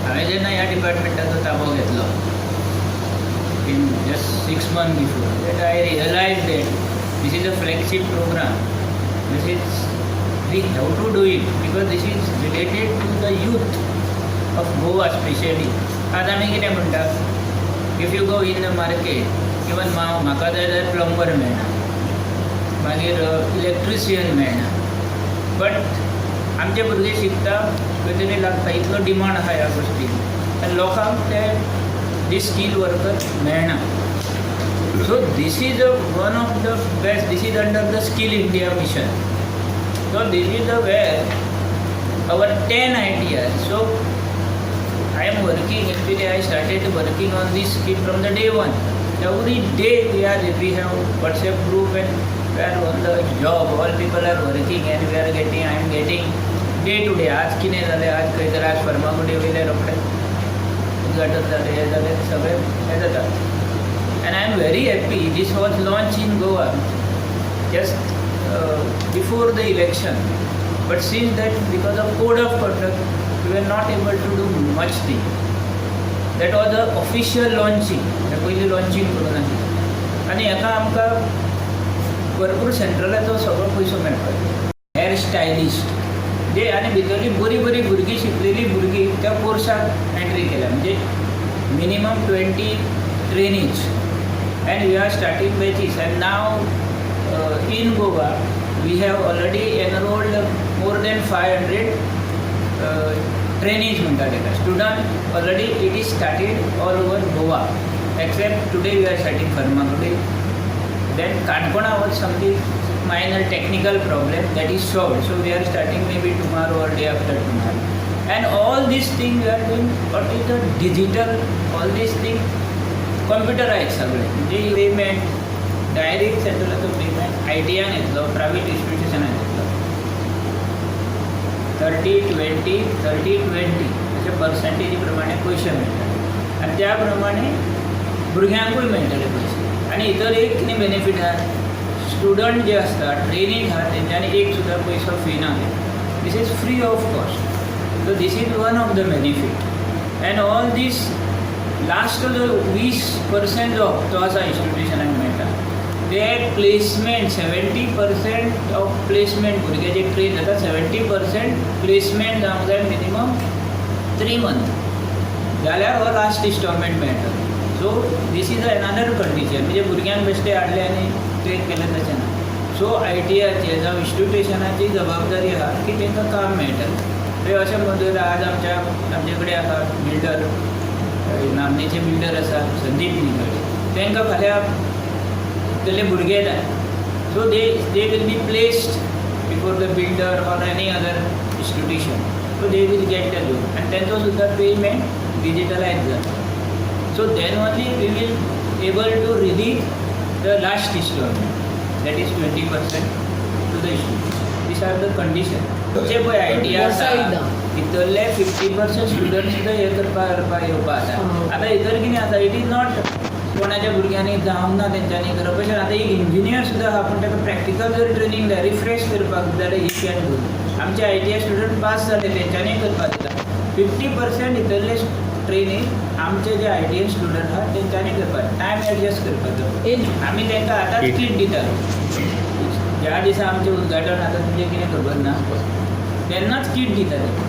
हांवें जेन्ना ह्या डिपार्टमेंटाचो ताबो घेतलो in just 6 months before that, I realized that this is a flagship program. This is, we have to do it because this is related to the youth of Goa specially. आज आमी कितें म्हणटा, if you go in the market, even म्हाका जाय जाल्यार plumber मेळना, मागीर electrician मेळना, बट आमचे भुरगे शिकता, खंय तरी लागता. इतलो डिमांड आसा ह्या गोश्टीक आनी लोकांक ते दी स्कील वर्कर मेळना. So this is a one of the best. This is under the Skill India Mission. So this is the where our 10 ITI. So I am working, actually I started working on this scheme from the day one. Every day we have WhatsApp group and we are on the job. All people are working and we are getting, I am getting day to day. आज कितें जालें, आज खंय तर, आज फर्मागुडी वयले रोखडें उद्घाटन जालें, हें जालें, सगळें हें जाता. And I am very happy this was launch in Goa just before the election. But since that, because of code of conduct, we were not able to do much thing. That was the official launching. हे पयलीं launching करूं नासलें आनी हेका आमकां भरपूर सेंट्रलाचो सगळो पयसो मेळपाक. हेअर स्टायलिस्ट जे आनी भितरली बरीं बरीं भुरगीं, शिकलेलीं भुरगीं त्या कोर्साक एंट्री केल्या, म्हणजे minimum 20 trainees, and we are starting batches. And now in Goa we have already enrolled more than 500 trainees म्हणटा तेका, student. Already it is started all over Goa, except today we are starting Farmagudi. Then Canacona was something minor technical problem that is solved, so we are starting maybe tomorrow or day after tomorrow. And all these things we are doing, what is the digital, all these things computerise सगळे, म्हणजे payment direct सेंट्रलाचो payment I T आयन येतलो, private इन्स्टिट्युशनान येतलो. 30, 20, 30, 20 अशे पर्संटेजी प्रमाणे पयशे मेळटाले आनी त्या प्रमाणे भुरग्यांकूय मेळटले पयशे. आनी हितर एक कितें बेनिफीट आहा, स्टुडंट जे आसता, ट्रेनींग आहा, तेंच्यांनी एक सुद्दां पयसो फी ना. This is free of cost. So this is one of the benefit. And all this last जो 20% जो हप्तो आसा इन्स्टिट्युशनाक मेळटा, ते placement, 70% of placement. भुरगे जे ट्रेन जाता, 70% प्लेसमेंट जावंक जाय मिनिमम 3 मंथ, जाल्यार हो लास्ट इन्स्टॉलमेंट मेळटा. So this is another condition. म्हणजे भुरग्यांक बेश्टे हाडले आनी ट्रेन केलें तशें ना. सो I T आयचे जावं इन्स्टिट्युशनाची जबाबदारी आहा की तांकां काम मेळटलें. ते अशें म्हणून आज आमचे कडेन आसा बिल्डर, नामनेचे बिल्डर आसा संदीप निगडे. तांकां फाल्यां तितले भुरगे जाय, so they will be placed before the builder or any other institution, so they will get the job आनी तेंचो सुद्दां पेमेंट डिजिटलायज जाता. So then only we will able to release the last installment, that is 20%, to the institution. These are the condition. जे पळय I T I वर्सा एकदां. भितरले 50% student सुद्दां हे करपा करपा येवपा आसा. आतां भितर कितें आसा, it is not कोणाच्या भुरग्यांनी जावंक ना तेंच्यांनी करप अशें. आतां एक इंजिनियर सुद्दां आहा, पूण ताका प्रॅक्टिकल जर ट्रेनींग जाय, रिफ्रेश करपाक जाल्यार he can do. आमचे I T I student pass जाले, तेंच्यांनी करपाक जाता. 50% भितरले ट्रेनींग आमचे जे I T I student आहा तेंच्यांनी करपाक, टायम एडजस्ट करपाचो. आमी तांकां आतांच किट दितात. ज्या दिसा आमचें उद्घाटन आतां तुमचें कितें खबर ना, तेन्नाच किट दितात.